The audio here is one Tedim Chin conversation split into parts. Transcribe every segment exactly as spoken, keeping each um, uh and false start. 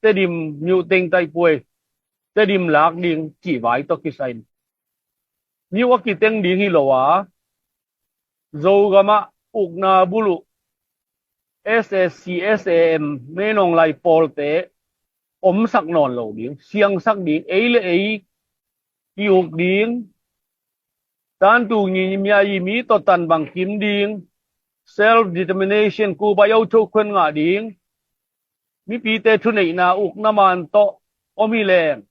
Tedim miuh teng taih puai, Tedim lak ding cih vai tawh kisai in miuh a kiteng ding hi lo a, Zogam ah ukna buluh S A C, S A M, Menawng lai pawlte omsak nawn lo ding, siangsak ding, ei le ei i uk ding, tantu ngi mia i mi tawh tan bang kim ding, self determination, kubai au cho khuen ngah ding, mipite thuneihna ukna man tawh om hi leng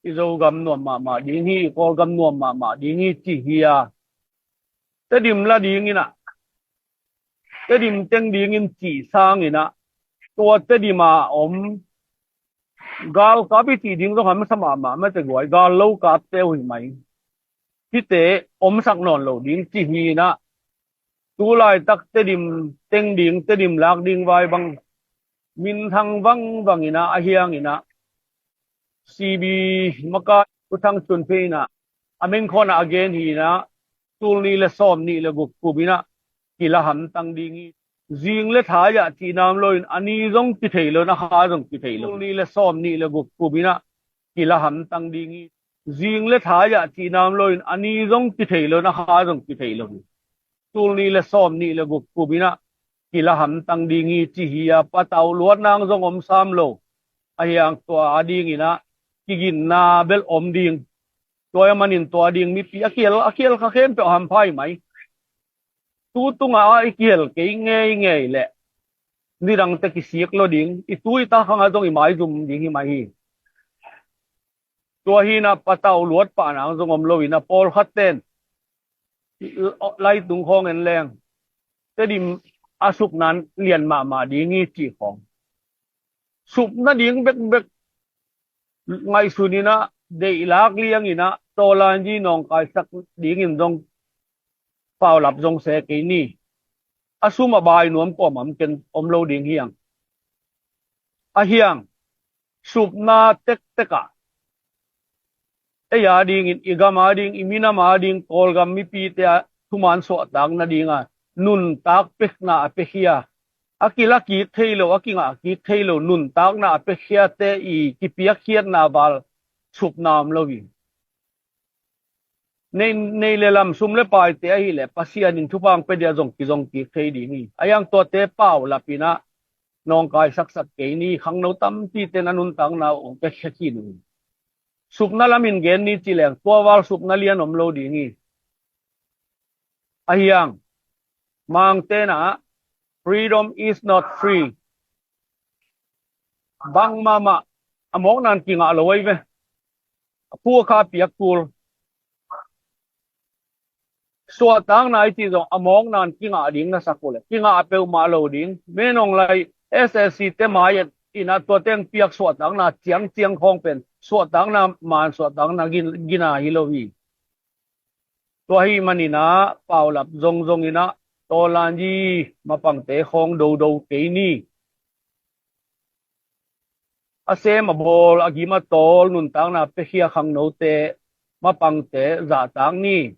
i Zogam nuam mahmah ding hi, i Kawlgam nuam mahmah ding hi ci hi a, Tedim la ding in ah, Tedim teng ding in cih sang in ah, tua Tedim a om galkap i cih ding zong hamsa mahmah mate guai, gal lo kapte uh hi mai. Hihte omsak nawn lo ding ci hi in ah, tu laitak Tedim teng ding, Tedim lak ding vai bang minthang vangvang in ah, a hiang in ah, C B makai U Thang Chun Phe in ah, a meng khawng ah a gen hi in ah, tul nih le sawm nih le guk kum in ah kila hamtang ding hi. Zing le thai ah cihna om lo in, a ni zong kithei lo in, a kha zong kithei lo. Tul nih le sawm nih le guk kum in ah kila hamtang ding hi. Zing le thai ah cihna om lo in, a ni zong kithei lo in, a kha zong kithei lo hi. Tul nih le sawm nih le guk kum in ah kila hamtang ding hi ci hi a, patau luat nang zong om sam lo. A hiang tua a ding in ah kiginna bel om ding. Tua a manin tua ding mipi a kiel, a kiel kha khempeuh hampha hi mai. Tu tungah i kiel kei ngeingei leh nidangte kisik lo ding, i tu i ta khang ah zong i maizum ding hi mai hi. Tua hi in ah patau luat pah nang zong om lo in ah, pawlkhat ten laitung khawng en leng Tedim a supna lian mahmah ding hi cih khawng, supna ding bekbek ngaihsun in ah, deih lak liang in ah, Tawlanji nawngkaisak ding in zong paulap zong se kei ni. A sum a bai nuam kuamah om ken, om lo ding hi hang. A hiang, supna tektek ah ei a ding in, i gam a ding, i minam a ding, Kawlgam mipite a thuman suahtak nading a nuntak pekna a pekhia, a kila kik thei lo, a kingah kik thei lo nuntakna a pekhiate i kipiakkhiatna val supna om lo hi. Nei, nei le lam, sum le paite ahih leh Pasian in thupha hong pia dia zong kizong kik thei ding hi. A hiang tuate paulap in ah nawngkaisaksak kei ni, khangno tampite in a nuntakna hong pekhia khin uh hi. Supna lam in gen ni ci leng tua val supna lian om lo ding hi. A hiang, Mangte in ah, freedom is not free. Bangmahmah a mawkna in kingah lo ahi ve. A phu a kha piak kul. Suahtakna i cih zong a mawkna in kingah ding na sak uh leh kingah peuhmah lo ding. Menawng lai S A C te mai in ah tua teng piak suahtakna ciangciang khawng pen suahtakna man, suahtakna gin, gina hi lo hi. Tua ahih manin ah paulap zongzong in ah, Tawlanji mapangte khawng dodo kei ni. A sem a bawl, a gim a tawl nuntakna pekhia khangnote, mapangte zahtak ni.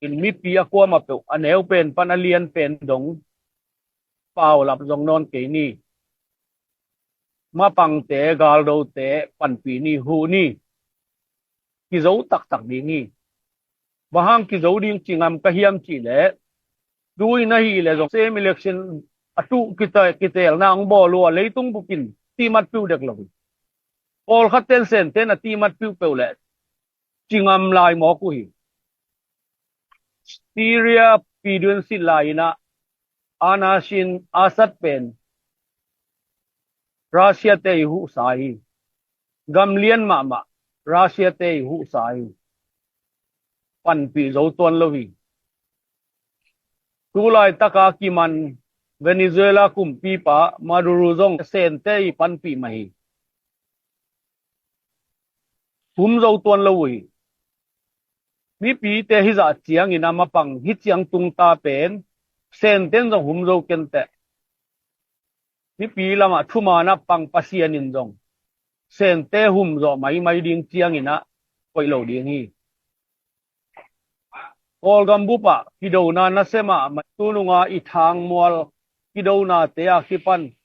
In mipi a kuamah peuh, a neu pen pan a lian pen dong paulap zong nawn kei ni. Mapangte, galdote panpih ni, huh ni. Kizo taktak ding hi. Bang hang kizo ding ci ngam ka hiam cih leh, tu in ahih leh zong sem election a tuh kite-, kiteelna hong bawl uh a, leitung bup in timat piuh dek lo hi. Pawlkhat ten Sente in a timat piuh peuh leh ci ngam lai mawk uh hi. Syria piduin sit lai in ah, Anashin Assad pen Russia te i huhsa hi. Gam lian mahmah Russia te i huhsa hi. Panpih zo tuan lo hi. Tu laitaka kiman Venezuela kumpipa Maduro zong Sente i panpih mah hi. Hum zo tuan lo uh hi. Mipite hizah ciangin a mapang hi ciang tungta pen Senten zong hum zo kenteh. Mipi lamah thuman a pang Pasian in zong Sente hum zawh maimai ding ciangin ah koih lo ding hi. Kawlgam bupah kidona nasemah mai, tununga i thangmual kidonate a kipan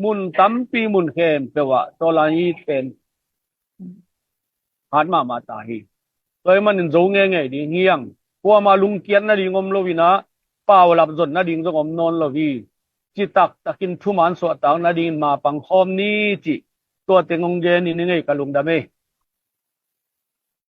mun tampi mun khempeuh ah tua lai it pen hat mahmah ta hi. Tua ahih manin zo ngeingei ding hi hang. Kuamah lungkiat nading om lo in ah, paulap zon nading zong om nawn lo hi. Citak takin thuman suahtak nadingin mapang khawm ni cih tua teng hong gen in hi ing ei, ka lungdam ei.